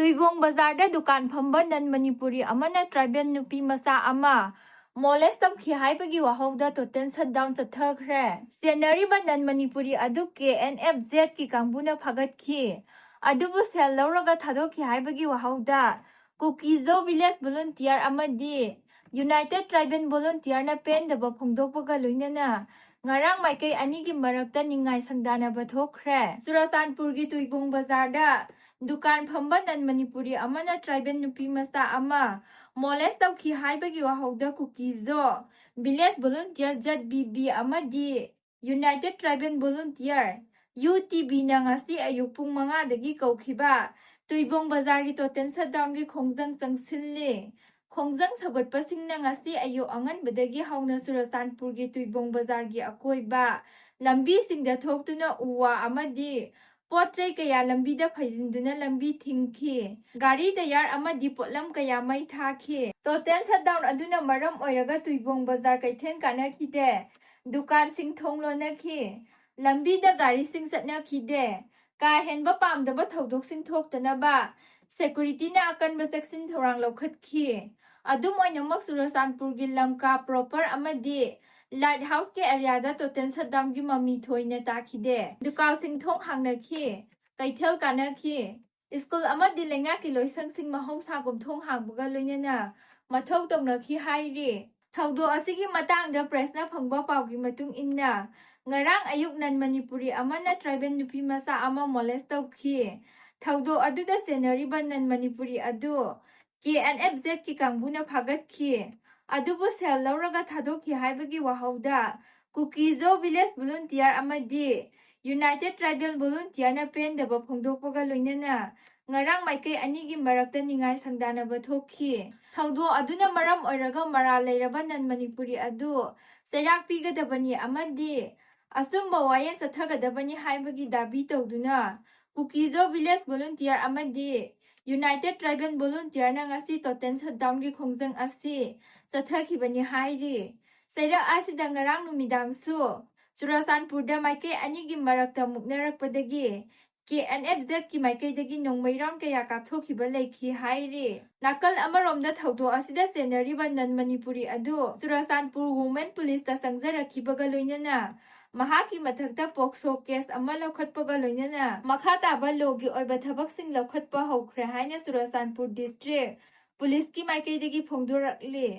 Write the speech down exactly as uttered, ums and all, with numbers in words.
ꯇꯨꯏꯕꯣꯡ ꯕꯖꯥꯔꯗ ꯗꯨꯀꯥꯟ ꯐꯝꯕ ꯅꯟ ꯃꯅꯤꯄꯨꯔꯤ ꯑꯃꯅ ꯇ꯭ꯔꯥꯏꯕꯦꯜ ꯅꯨꯄꯤ ꯃꯆꯥ ꯑꯃ ꯃꯣꯂꯦꯁ ꯇꯧꯈꯤ ꯍꯥꯏꯕꯒꯤ ꯋꯥꯍꯧꯗ ꯇꯣꯇꯦꯜ ꯁꯠꯗꯥꯎꯟ ꯆꯠꯊꯈ꯭ꯔꯦ꯫ ꯁꯦꯟꯅꯔꯤꯕ ꯅꯟ ꯃꯅꯤꯄꯨꯔꯤ ꯑꯗꯨ ꯀꯦ ꯑꯦꯟ ꯑꯦꯐ ꯖꯦꯠꯀꯤ ꯀꯥꯡꯕꯨꯅ ꯐꯥꯒꯠꯈꯤ꯫ ꯑꯗꯨꯕꯨ ꯁꯦꯜ ꯂꯧꯔꯒ ꯊꯥꯗꯣꯛꯈꯤ ꯍꯥꯏꯕꯒꯤ ꯋꯥꯍꯧꯗ ꯀꯨꯀꯤꯖꯣ ꯚꯤꯂꯦꯖ ꯚꯣꯂꯨꯟꯇꯤꯌꯔ ꯑꯃꯗꯤ ꯌꯨꯅꯥꯏꯇꯦꯗ ꯇ꯭ꯔꯥꯏꯕꯦꯜ ꯚꯣꯂꯨꯟꯇꯤꯌꯔꯅ ꯄꯦꯟꯗꯕ ꯐꯣꯡꯗꯣꯛꯄꯒ ꯂꯣꯏꯅꯅ ꯉꯔꯥꯡ ꯃꯥꯏꯀꯩ ꯑꯅꯤꯒꯤ ꯃꯔꯛꯇ ꯅꯤꯡꯉꯥꯏ ꯁꯪꯗꯥꯅꯕ ꯊꯣꯛꯈ꯭ꯔꯦ꯫ ꯆꯨꯔꯆꯥꯟꯄꯨꯔꯒꯤ ꯇꯨꯏꯕꯣꯡ ꯕꯖꯥꯔꯗ ꯗꯨꯀꯥꯟ ꯐꯝꯕ ꯅꯟ ꯃꯅꯤꯄꯨꯔꯤ ꯑꯃꯅ ꯇ꯭ꯔꯥꯏꯕꯦꯜ ꯅꯨꯄꯤ ꯃꯆꯥ ꯑꯃ ꯃꯣꯂꯦꯁ ꯇꯧꯈꯤ ꯍꯥꯏꯕꯒꯤ ꯋꯥꯍꯧꯗ Kuki Zo village volunteer Z B B ꯑꯃꯗꯤ united tribal volunteer, U T ꯕꯤꯅ ꯉꯁꯤ ꯑꯌꯨꯛ ꯄꯨꯡ ꯃꯉꯥꯗꯒꯤ ꯀꯧꯈꯤꯕ ꯇꯨꯏꯕꯣꯡ ꯕꯖꯥꯔꯒꯤ ꯇꯣꯇꯦꯜ ꯁꯠꯗꯥꯎꯟꯒꯤ ꯈꯣꯡꯖꯪ ꯆꯪꯁꯤꯜꯂꯤ꯫ ꯈꯣꯡꯖꯪ ꯁꯧꯒꯠꯄꯁꯤꯡꯅ ꯉꯁꯤ ꯑꯌꯨꯛ ꯑꯉꯟꯕꯗꯒꯤ ꯍꯧꯅ ꯆꯨꯔꯆꯥꯟꯄꯨꯔꯒꯤ ꯇꯨꯏꯕꯣꯡ ꯕꯖꯥꯔꯒꯤ ꯑꯀꯣꯏꯕ ꯂꯝꯕꯤꯁꯤꯡꯗ ꯊꯣꯛꯇꯨꯅ ꯎ ꯋꯥ ꯑꯃꯗꯤ ꯄꯣꯠ ꯆꯩ ꯀꯌꯥ ꯂꯝꯕꯤꯗ ꯐꯩꯖꯤꯟꯗꯨꯅ ꯂꯝꯕꯤ ꯊꯤꯡꯈꯤ꯫ ꯒꯥꯔꯤ ꯇꯌꯥꯔ ꯑꯃꯗꯤ ꯄꯣꯠꯂꯝ ꯀꯌꯥ ꯃꯩ ꯊꯥꯈꯤ꯫ ꯇꯣꯇꯦꯜ ꯁꯠꯗꯥꯎꯟ ꯑꯗꯨꯅ ꯃꯔꯝ ꯑꯣꯏꯔꯒ ꯇꯨꯏꯕꯣꯡ ꯕꯖꯥꯔ ꯀꯩꯊꯦꯜ ꯀꯥꯅꯈꯤꯗꯦ꯫ ꯗꯨꯀꯥꯟꯁꯤꯡ ꯊꯣꯡ ꯂꯣꯟꯅꯈꯤ꯫ ꯂꯝꯕꯤꯗ ꯒꯥꯔꯤꯁꯤꯡ ꯆꯠꯅꯈꯤꯗꯦ꯫ ꯀꯥ ꯍꯦꯟꯕ ꯄꯥꯝꯗꯕ ꯊꯧꯗꯣꯛꯁꯤꯡ ꯊꯣꯛꯇꯅꯕ ꯁꯦꯀꯨꯔꯤꯇꯤꯅ ꯑꯀꯟꯕ ꯆꯦꯛꯁꯤꯟ ꯊꯧꯔꯥꯡ ꯂꯧꯈꯠꯈꯤ꯫ ꯑꯗꯨꯝ ꯑꯣꯏꯅꯃꯛ, ꯆꯨꯔꯆꯥꯟꯄꯨꯔꯒꯤ ꯂꯝꯀꯥ ꯄ꯭ꯔꯣꯄꯔ ꯑꯃꯗꯤ ꯂꯥꯏꯠ ꯍꯥꯎꯁꯀꯤ ꯑꯦꯔꯤꯌꯥꯗ ꯇꯣꯇꯦꯜ ꯁꯠꯗꯥꯎꯟꯒꯤ ꯃꯃꯤ ꯊꯣꯏꯅ ꯇꯥꯈꯤꯗꯦ꯫ ꯗꯨꯀꯥꯟꯁꯤꯡ ꯊꯣꯡ ꯍꯥꯡꯅꯈꯤ, ꯀꯩꯊꯦꯜ ꯀꯥꯅꯈꯤ꯫ ꯁ꯭ꯀꯨꯜ ꯑꯃꯗꯤ ꯂꯩꯉꯥꯛꯀꯤ ꯂꯣꯏꯁꯪꯁꯤꯡ ꯃꯍꯧꯁꯥꯒꯨꯝ ꯊꯣꯡ ꯍꯥꯡꯕꯒ ꯂꯣꯏꯅꯅ ꯃꯊꯧ ꯇꯧꯅꯈꯤ ꯍꯥꯏꯔꯤ꯫ ꯊꯧꯗꯣꯛ ꯑꯁꯤꯒꯤ ꯃꯇꯥꯡꯗ ꯄ꯭ꯔꯦꯁꯅ ꯐꯪꯕ ꯄꯥꯎꯒꯤ ꯃꯇꯨꯡ ꯏꯟꯅ, ꯉꯔꯥꯡ ꯑꯌꯨꯛ ꯅꯟ ꯃꯅꯤꯄꯨꯔꯤ ꯑꯃꯅ ꯇ꯭ꯔꯥꯏꯕꯦꯜ ꯅꯨꯄꯤ ꯃꯆꯥ ꯑꯃ ꯃꯣꯂꯦꯁ ꯇꯧꯈꯤ꯫ ꯊꯧꯗꯣꯛ ꯑꯗꯨꯗ ꯆꯦꯟꯅꯔꯤꯕ ꯅꯟ ꯃꯅꯤꯄꯨꯔꯤ ꯑꯗꯨ ꯀꯦ ꯑꯦꯟ ꯑꯦꯐ ꯖꯦꯠꯀꯤ ꯀꯥꯡꯕꯨꯅ ꯐꯥꯒꯠꯈꯤ꯫ ꯑꯗꯨꯕꯨ ꯁꯦꯜ ꯂꯧꯔꯒ ꯊꯥꯗꯣꯛꯈꯤ ꯍꯥꯏꯕꯒꯤ ꯋꯥꯍꯧꯗ ꯀꯨꯀꯤꯖꯣ ꯚꯤꯂꯦꯖ ꯚꯣꯂꯨꯟꯇꯤꯌꯔ ꯑꯃꯗꯤ ꯌꯨꯅꯥꯏꯇꯦꯗ ꯇ꯭ꯔꯥꯏꯕꯦꯜ ꯚꯣꯂꯨꯟꯇꯤꯌꯔꯅ ꯄꯦꯟꯗꯕ ꯐꯣꯡꯗꯣꯛꯄꯒ ꯂꯣꯏꯅꯅ ꯉꯔꯥꯡ ꯃꯥꯏꯀꯩ ꯑꯅꯤꯒꯤ ꯃꯔꯛꯇ ꯅꯤꯡꯉꯥꯏ ꯁꯪꯗꯥꯅꯕ ꯊꯣꯛꯈꯤ꯫ ꯊꯧꯗꯣꯛ ꯑꯗꯨꯅ ꯃꯔꯝ ꯑꯣꯏꯔꯒ ꯃꯔꯥꯜ ꯂꯩꯔꯕ ꯅꯟ ꯃꯅꯤꯄꯨꯔꯤ ꯑꯗꯨ ꯆꯩꯔꯥꯛ ꯄꯤꯒꯗꯕꯅꯤ ꯑꯃꯗꯤ ꯑꯆꯨꯝꯕ ꯋꯥꯌꯦꯜ ꯆꯠꯊꯒꯗꯕꯅꯤ ꯍꯥꯏꯕꯒꯤ ꯗꯥꯕꯤ ꯇꯧꯗꯨꯅ ꯀꯨꯀꯤꯖꯣ ꯚꯤꯂꯦꯖ ꯚꯣꯂꯨꯟꯇꯤꯌꯔ ꯑꯃꯗꯤ ꯌꯨꯅꯥꯏꯇꯦꯗ ꯇ꯭ꯔꯥꯏꯕꯦꯜ ꯚꯣꯂꯨꯟꯇꯤꯌꯔꯅ ꯉꯁꯤ ꯇꯣꯇꯦꯜ ꯁꯠꯗꯥꯎꯟꯒꯤ ꯈꯣꯡꯖꯪ ꯑꯁꯤ ꯆꯠꯊꯈꯤꯕꯅꯤ ꯍꯥꯏꯔꯤ꯫ ꯆꯩꯔꯛ ꯑꯁꯤꯗ ꯉꯔꯥꯡ ꯅꯨꯃꯤꯗꯥꯡꯁꯨ ꯆꯨꯔꯆꯥꯟꯄꯨꯔꯗ ꯃꯥꯏꯀꯩ ꯑꯅꯤꯒꯤ ꯃꯔꯛꯇ ꯃꯨꯛꯅꯔꯛꯄꯗꯒꯤ ꯀꯦ ꯑꯦꯟ ꯑꯦꯐ ꯖꯦꯠꯀꯤ ꯃꯥꯏꯀꯩꯗꯒꯤ ꯅꯣꯡꯃꯩ ꯔꯥꯎꯟ ꯀꯌꯥ ꯀꯥꯞꯊꯣꯛꯈꯤꯕ ꯂꯩꯈꯤ ꯍꯥꯏꯔꯤ꯫ ꯅꯥꯀꯜ ꯑꯃꯔꯣꯝꯗ ꯊꯧꯗꯣꯛ ꯑꯁꯤꯗ ꯁꯦꯟꯅꯔꯤꯕ ꯅꯟ ꯃꯅꯤꯄꯨꯔꯤ ꯑꯗꯨ ꯆꯨꯔꯆꯥꯟꯄꯨꯔ ꯋꯨꯃꯦꯟ ꯄꯨꯂꯤꯁꯇ ꯆꯪꯖꯔꯛꯈꯤꯕꯒ ꯂꯣꯏꯅꯅ ꯃꯍꯥꯛꯀꯤ ꯃꯊꯛꯇ ꯄꯣꯛꯁꯣ ꯀꯦꯁ ꯑꯃ ꯂꯧꯈꯠꯄꯒ ꯂꯣꯏꯅꯅ ꯃꯈꯥ ꯇꯥꯕ ꯂꯣꯒꯤ ꯑꯣꯏꯕ ꯊꯕꯛꯁꯤꯡ ꯂꯧꯈꯠꯄ ꯍꯧꯈ꯭ꯔꯦ ꯍꯥꯏꯅ ꯆꯨꯔꯆꯥꯟꯄꯨꯔ ꯗꯤꯁꯇ꯭ꯔꯤꯛ ꯄꯨꯂꯤꯁꯀꯤ ꯃꯥꯏꯀꯩꯗꯒꯤ ꯐꯣꯡꯗꯣꯔꯛꯂꯤ꯫